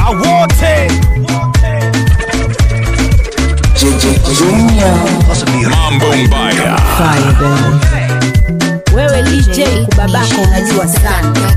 Awote Mambo mbaya. Fire baby. Wewe DJ kubabako unajua sana.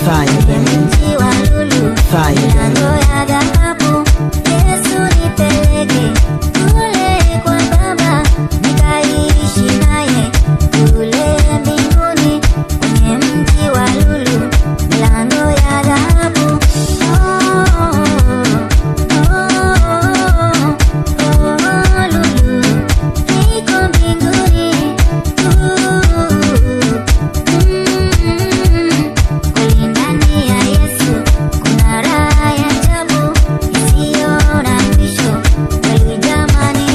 Fire, baby. Fire, baby. Yesu nipeleke kule kwa Baba, nikaishi naye kule mbinguni, kwenye mji wa lulu, milango ya dhahabu. Oh, oh, oh, oh, lulu, niko mbinguni. Kweli ndani ya Yesu kuna raha ya ajabu isiyo na mwisho. Kweli jamani,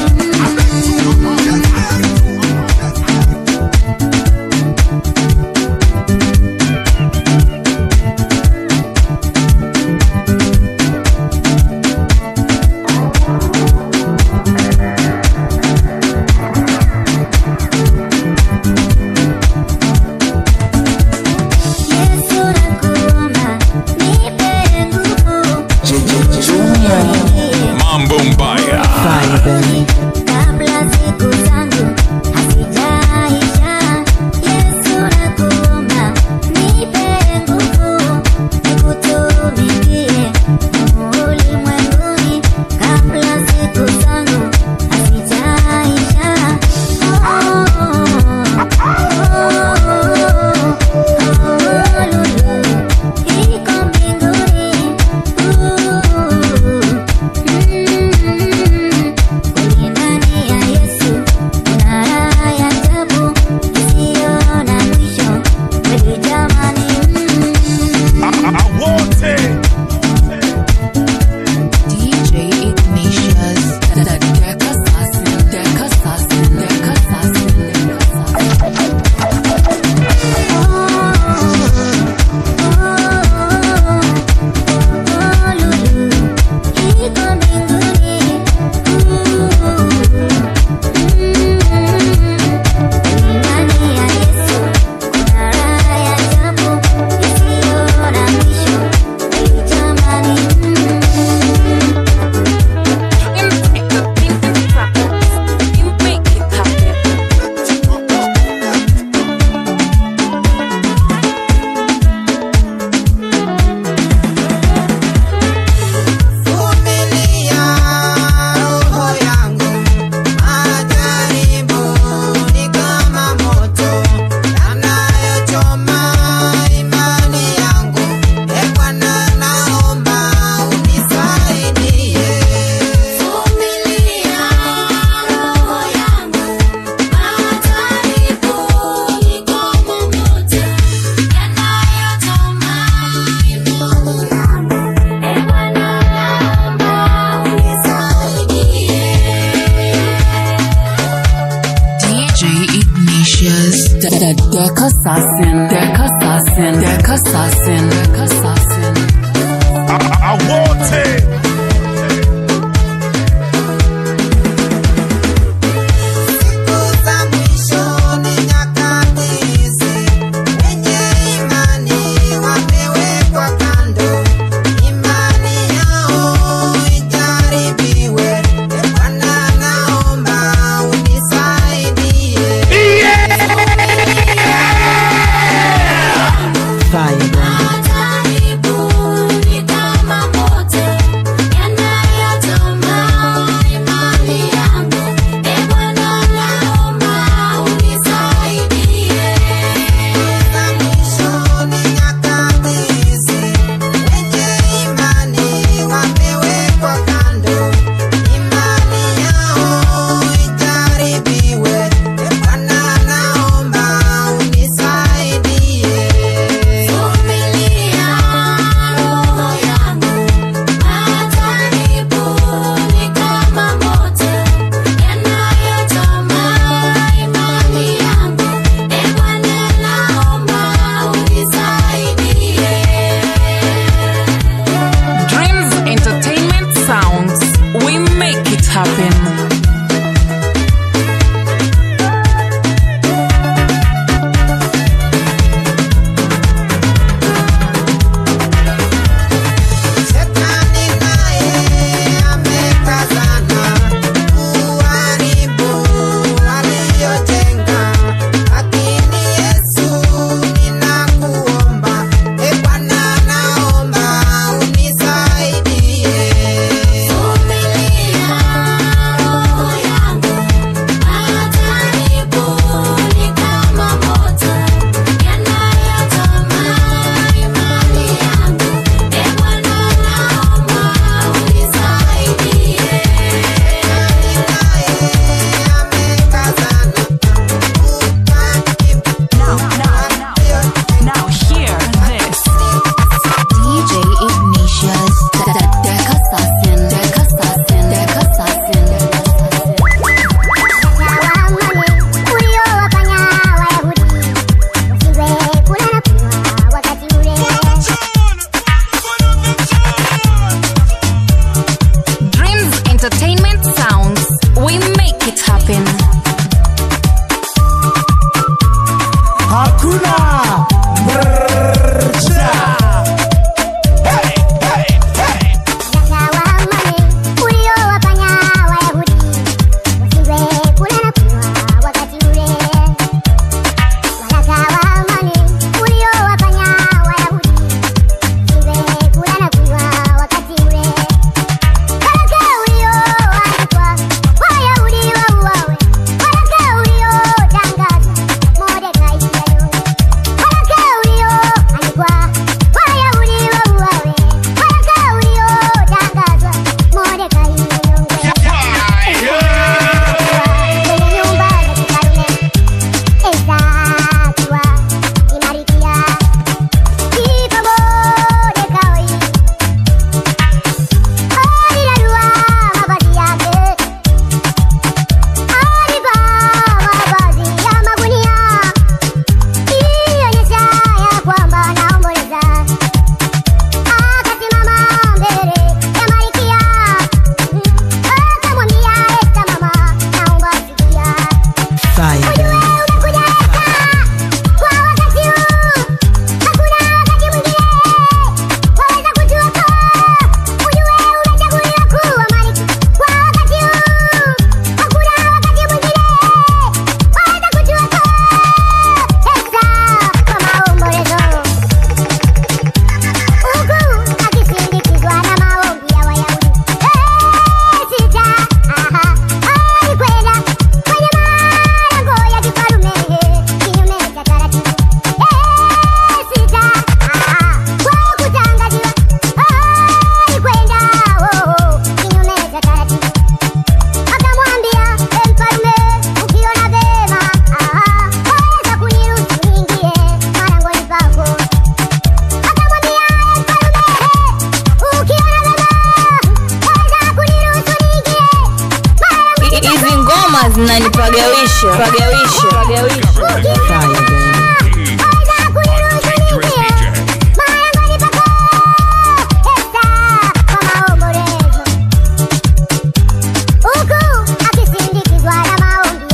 Yesu nakuomba nipe nguvu, Junior. Mambo Mbaya. Fire, baby. kabla siku zangu hazijaisha. Yesu nakuomba nipe nguvu, nikutumikie ulimwenguni, kabla siku zangu hazijaisha. Oh, oh, oh, oh, lulu, iko mbinguni. Kweli ndani ya Yesu kuna raha ya ajabu isiyo na mwisho. Kweli jamani, I want it. DJ Ignatius, the Deck Assassin, Deck Assassin, Deck Assassin, Deck Assassin. Oh, lulu, iko mbinguni. Ndani ya Yesu kuna raha ya ajabu isiyo na mwisho. Kweli jamani, You make it happen. Vumilia roho yangu, majaribu ni kama moto yanayochoma imani yangu. E Bwana, naomba unisaidie. Vumilia roho yangu, majaribu ni kama moto yanayochoma imani yangu. E Bwana, naomba unisaidie. DJ Ignatius, the Deck Assassin, Deck Assassin, Deck Assassin, Deck Assassin. I want it. Siku za mwisho ni nyakati hizi, wenye imani wamewekwa kando, imani yao ijaribiwe. E Bwana, naomba unisaidie. Fire, baby. Majaribu ni kama moto yanayochoma imani yangu. E Bwana, naomba unisaidie. Za mwisho ni nyakati hizi, wenye imani wamewekwa kando, imani yao ijaribiwe. E Bwana, naomba unisaidie. Vumilia Zinanipagawisha, pagawisha, pagawisha. Fire, baby.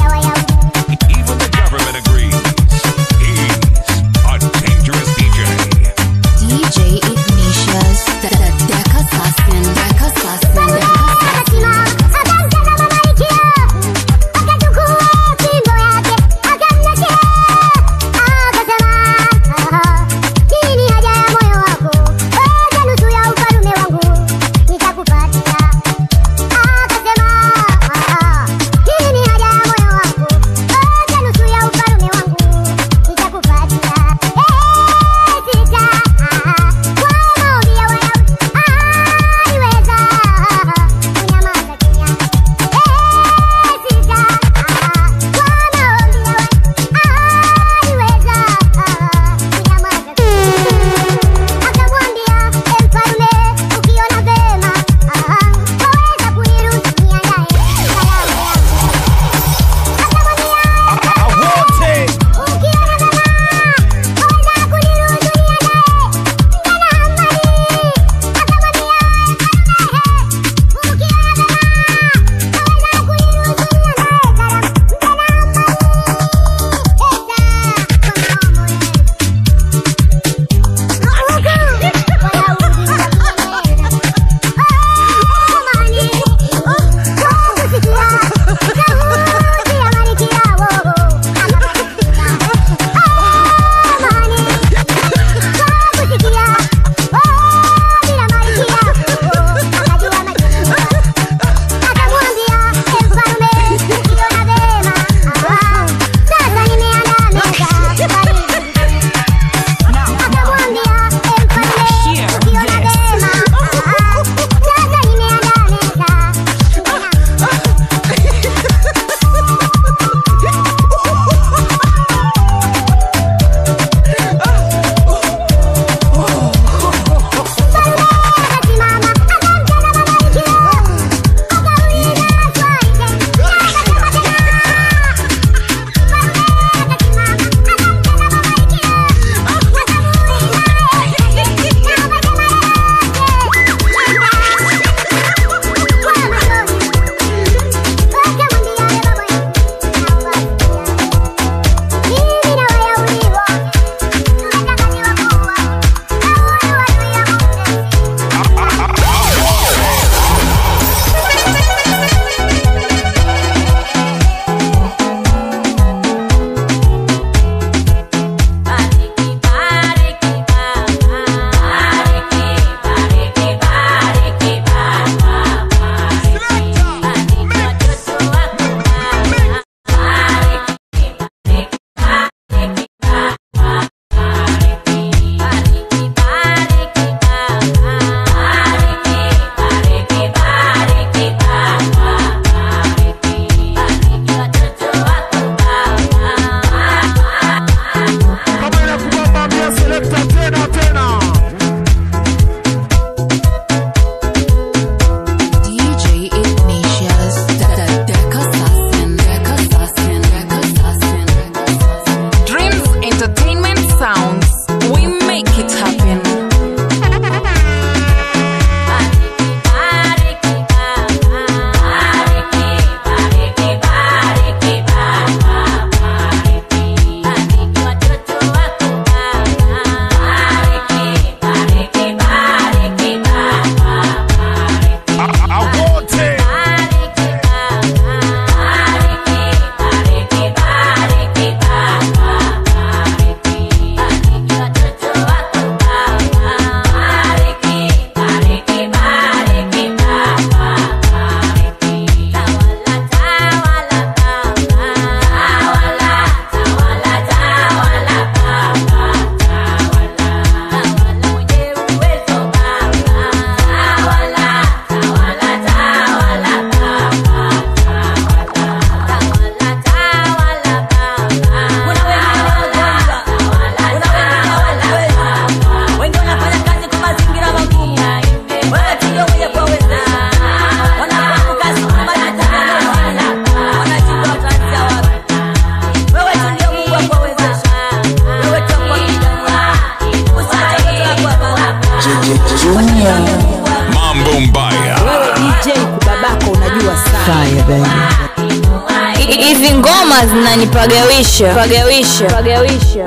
Even the government agrees. He's a dangerous DJ. DJ Ignatius, the Deck Assassin, Deck Assassin, Deck Assassin. Akachukua fimbo yake akamnyoshea Hizi ngoma zinanipagawisha, pagawisha, pagawisha.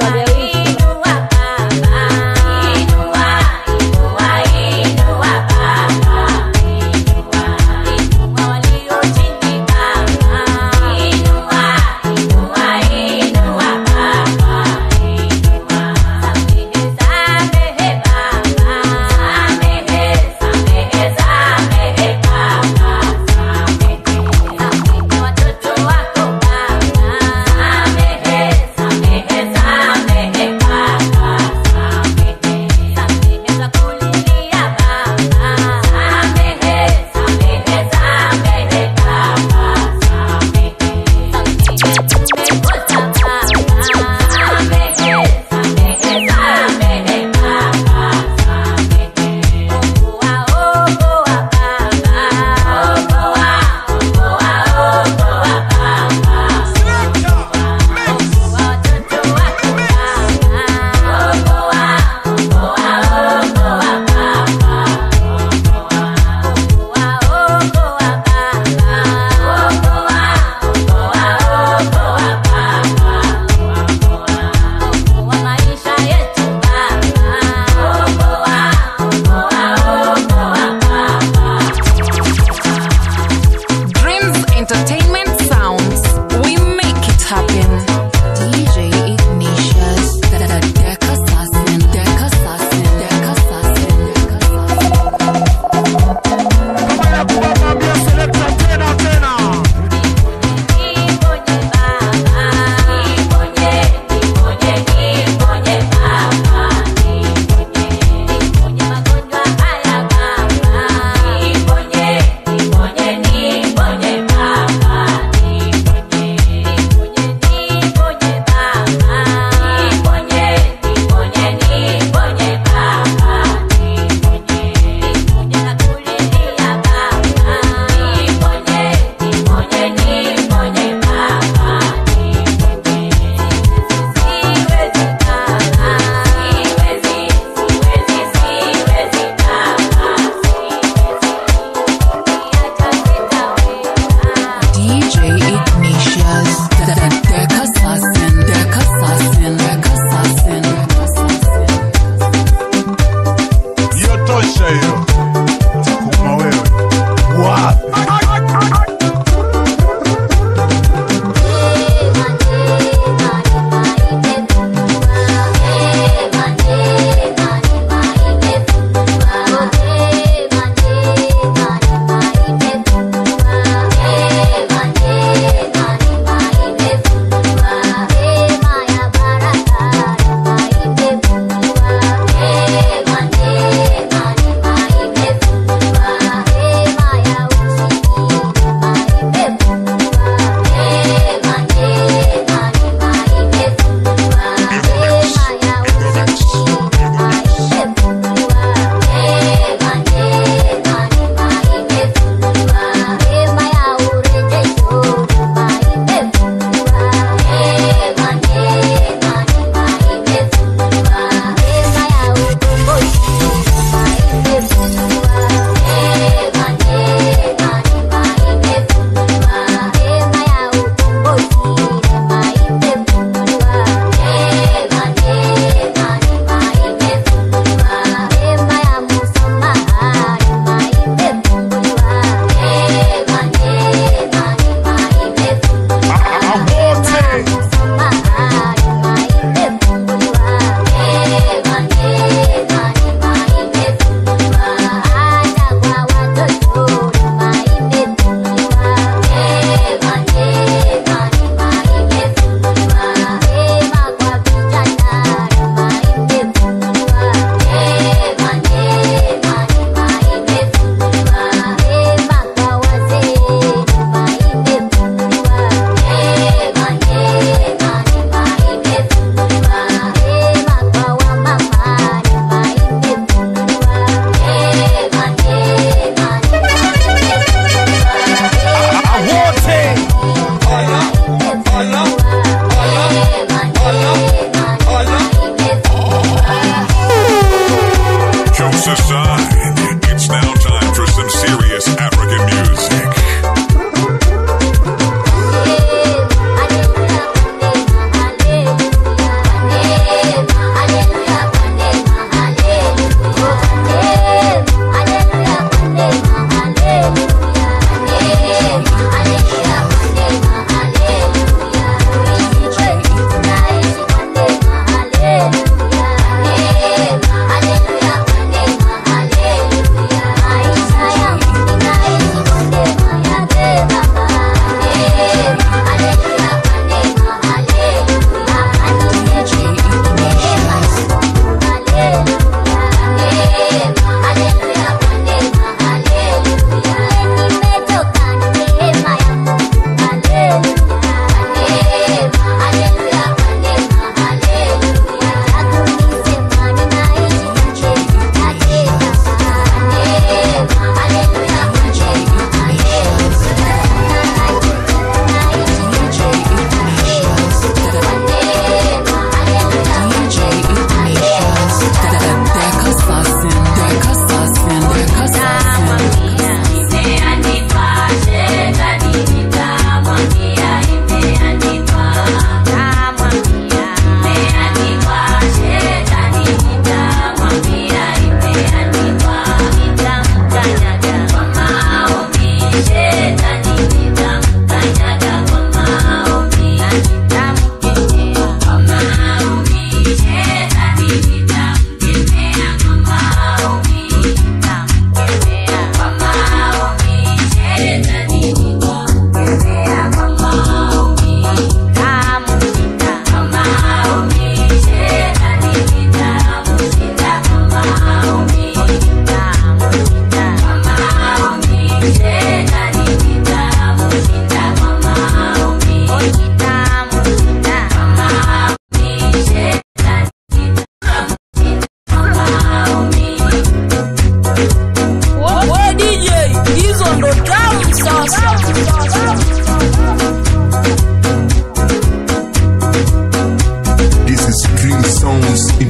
Dreams Entertainment Sounds. We make it happen. DJ Ignatius, the Deck Assassin, Deck Assassin, Deck Assassin, Deck Assassin. DJ Ignatius, the Deck Assassin, Deck Assassin, Deck Assassin, Deck Assassin. Hiyo tosha hiyo. Takuma wewe. Wapi? African music.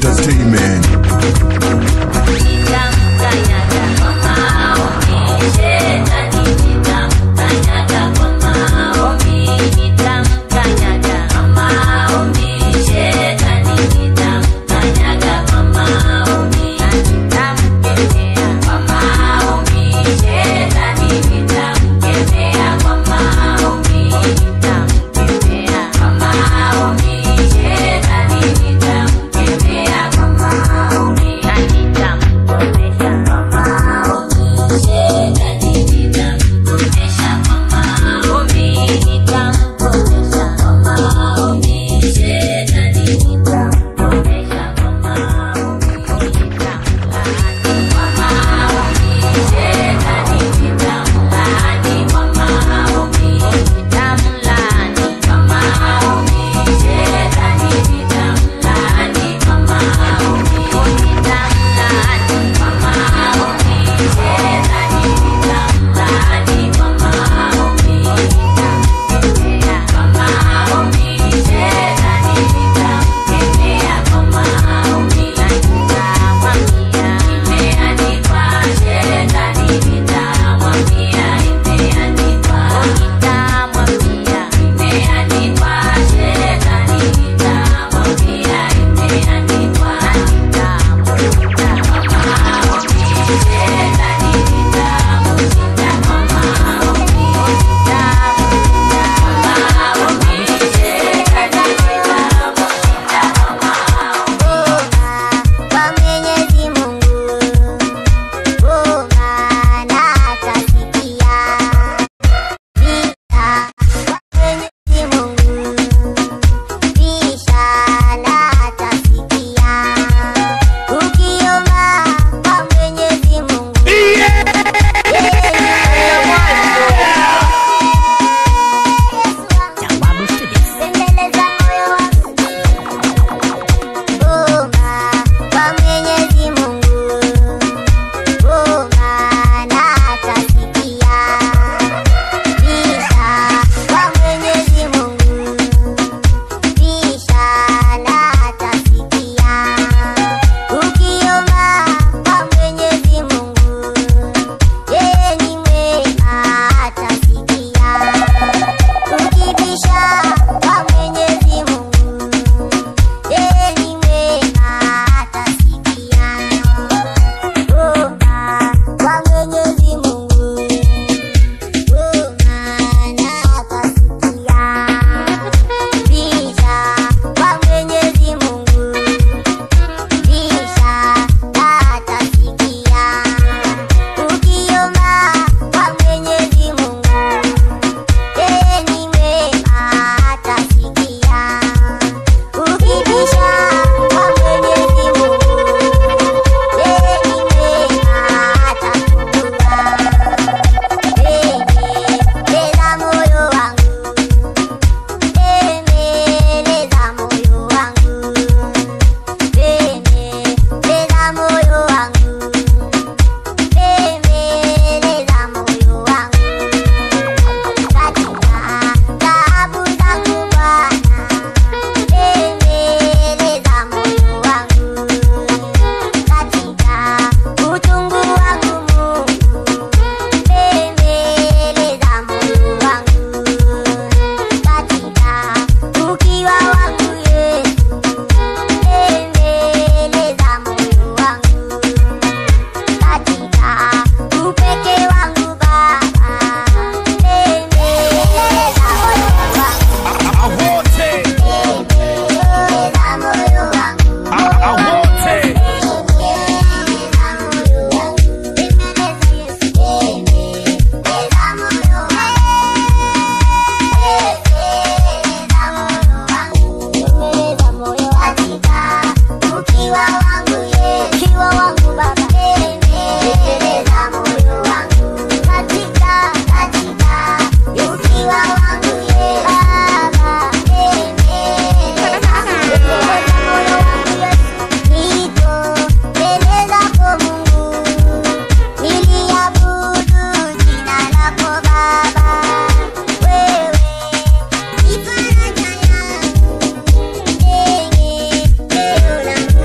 Entertainment.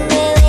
Wewe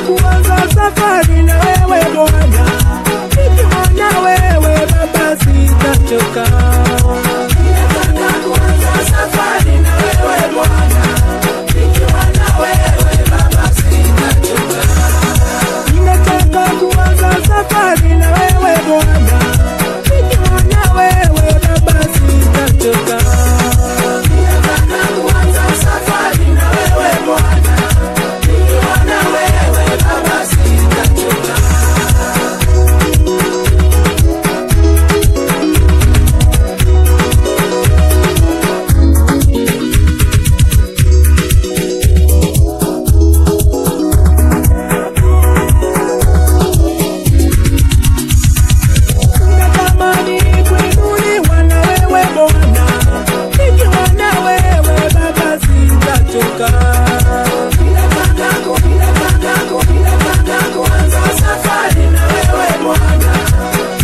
kuanza safari na wewe Bwana, nikiwa na wewe Baba sitachoka. Ninataka kuanza safari na wewe Bwana, nikiwa na wewe Baba sitachoka. Ninataka kuanza safari na wewe Bwana, nikiwa na wewe Baba sitachoka. Ninataka kuanza safari na wewe Bwana, nikiwa na wewe Baba sitachoka. Natamani kuinuliwa na wewe Bwana, nikiwa na wewe Baba sitachoka. Ninataka kuanza safari na wewe Bwana,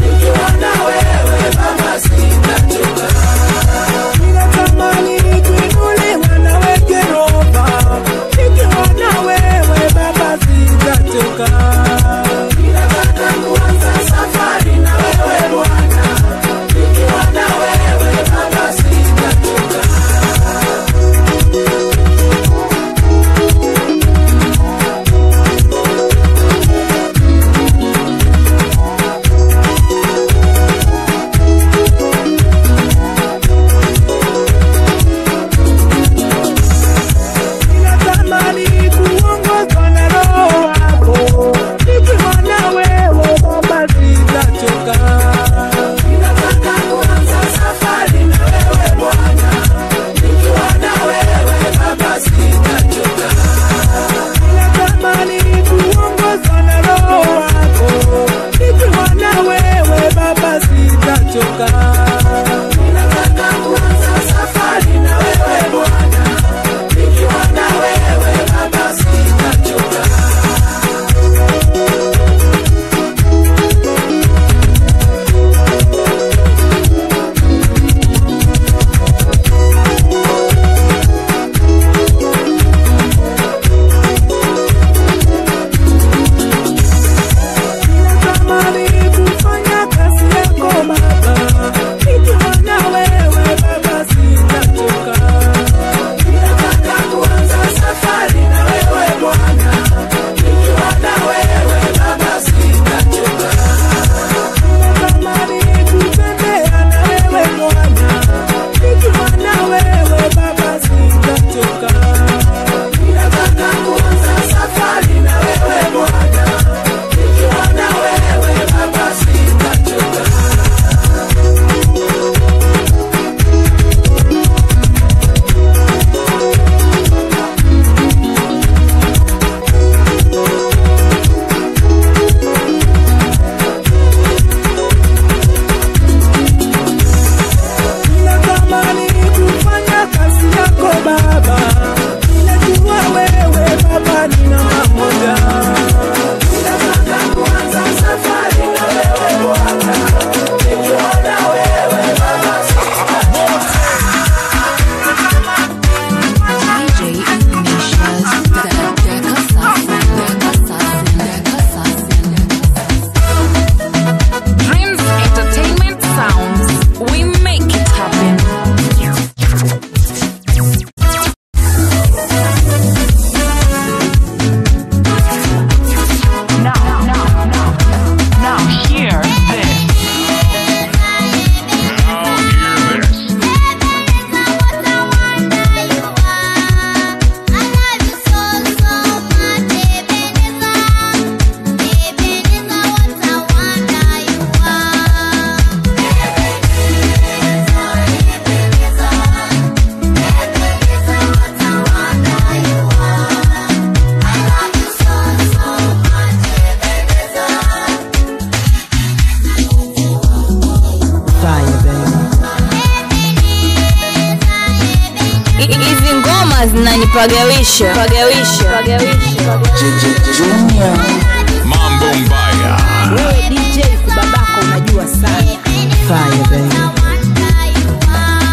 nikiwa na wewe Baba sitachoka. Ninatamani kuinuliwa na wewe Jehova, nikiwa na wewe Baba sitachoka. Ninataka kuanza safari na wewe Bwana, nikiwa na wewe Baba sitachoka. Ninatamani kuongozwa na Roho wako, nikiwa na wewe Baba sitachoka. Ninataka kuanza safari na wewe Bwana, nikiwa na wewe Baba sitachoka. Ninatamani kuongozwa na Roho wako, nikiwa na wewe Baba sitachoka. Ninataka kuanza safari na wewe Bwana, nikiwa na wewe Baba sitachoka. Ninatamani kufanya kazi yako Baba, nikiwa na wewe Baba sitachoka. Ninataka kuanza safari na wewe Bwana, nikiwa na wewe Baba sitachoka. Ninatamani kutembea na wewe Bwana, nikiwa na wewe Baba sitachoka. Ninataka kuanza safari na wewe Bwana, nikiwa na wewe Baba sitachoka. Ninatamani kufanya kazi yako Baba, ninajua wewe Baba ni namba moja. Ninataka kuanza safari na wewe Bwana, nikiwa na wewe Baba DJ Ignatius, the Deck Assassin, Deck Assassin, Deck Assassin. Dreams Entertainment Sounds. We make it happen. Now hear this. Now hear this. Fire, baby. Hizi ngoma zinanipagawisha pagawisha pagawisha. Junior. Mambo Mbaya. Wewe DJ kubabako unajua sana. Fire, baby. Wonder you are.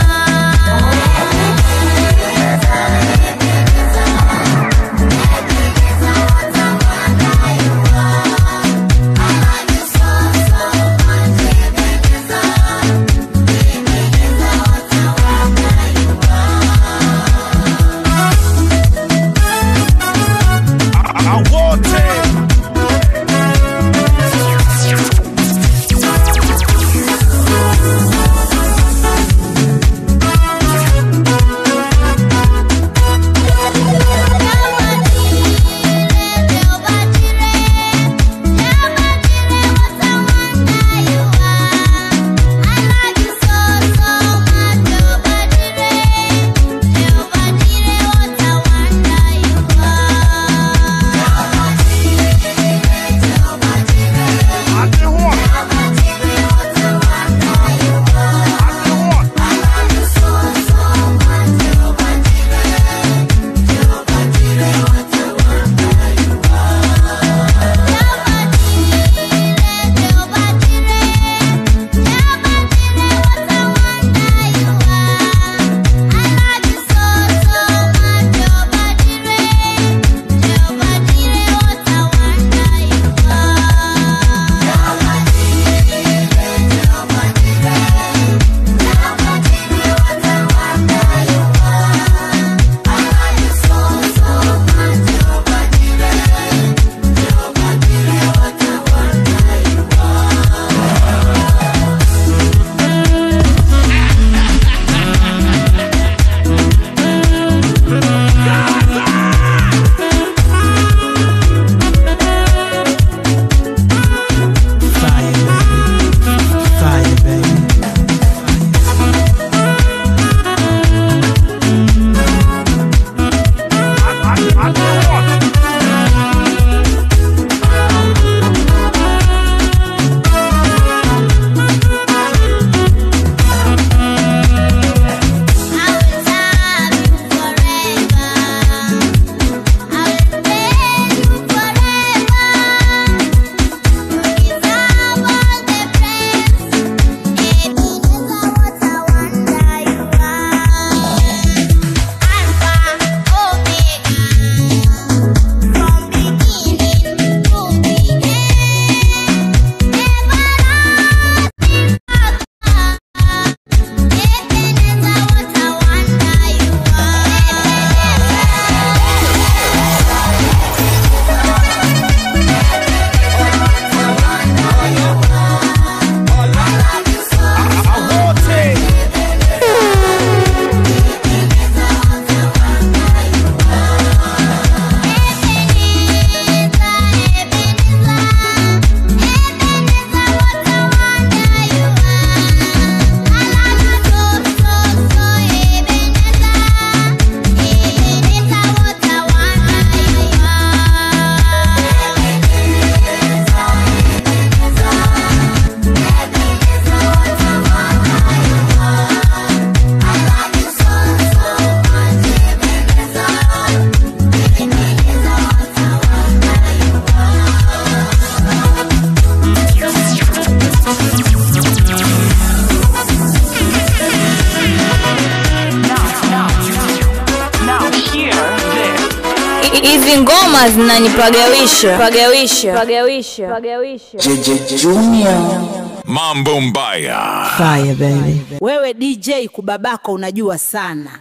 Hizi ngoma zinanipagawisha, pagawisha, pagawisha, pagawisha. JJ Junior. Mambo Mbaya. Fire baby. Wewe DJ kubabako unajua sana.